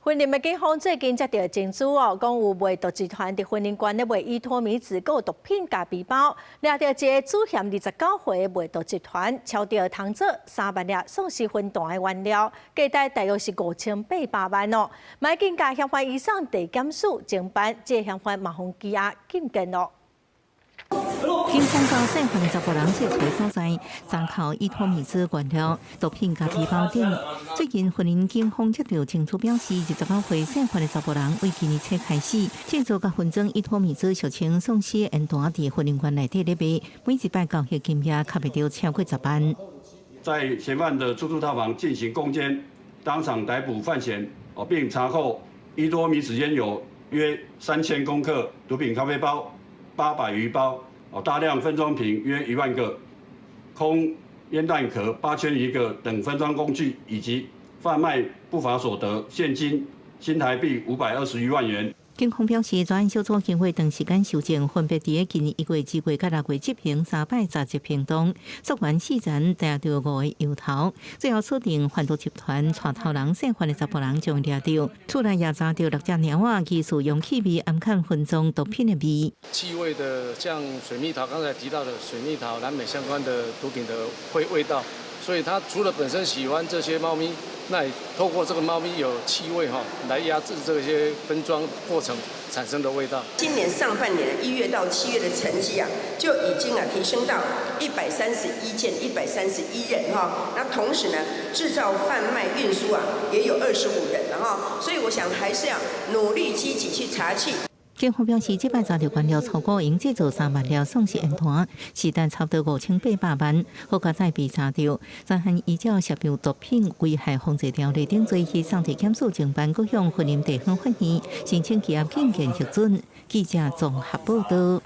雲林的警方最近接著情資哦，講有賣毒集團佇雲林縣咧賣依托咪酯、閣有毒品咖啡包，掠著一个主嫌29歲的賣毒集團，抄著通做3萬粒喪屍薰彈的原料，價值大約是5800萬哦。嘛已經共嫌犯移送地檢署偵辦，這个嫌犯嘛予羈押禁見咯。警方到嫌犯的查埔人設厝所在，查扣依托咪酯原料、毒品咖啡包等。最近，雲林警方接著情資表示，29歲嫌犯的查埔人，為今年初開始製造佮分裝依托咪酯，俗稱喪屍煙彈，佇雲林縣內底咧賣，每一擺交易金額較袂著超過10萬。在嫌犯的出租套房進行攻堅，當場逮捕犯嫌，哦，並查扣依托咪酯煙油約3000公克、毒品咖啡包800餘包。哦，大量分裝瓶約1萬個，空煙彈殼8000餘個等分裝工具，以及販賣不法所得現金新台幣520餘萬元。警方表示，專案小組經過長時間搜證，分別佇今年1月、2月佮6月執行三擺查緝行動，溯源四層抓著五个由頭，最後鎖定販毒集團帶頭人姓范的查埔人將掠著，厝內也查著六隻貓仔，疑似用氣味暗崁分裝毒品的味。氣味的，像水蜜桃，剛才提到的水蜜桃、藍莓相關的毒品的會味道，所以他除了本身喜歡這些貓咪，那也透過這個貓咪有氣味哈，來壓制這些分裝過程產生的味道。今年上半年1月到7月的成績啊，就已經啊提升到131件，131人哈。那同時呢，製造、販賣、運輸啊，也有25人了哈。所以我想還是要努力積極去查緝。警方表示，這擺查著原料超過用製造3萬粒喪屍煙彈，市值差不多5800萬，好佳哉被查著。專案依照涉及毒品危害防治條例等罪，移送地檢署偵辦，閣向雲林地方法院申請羈押禁見核准。記者綜合報導。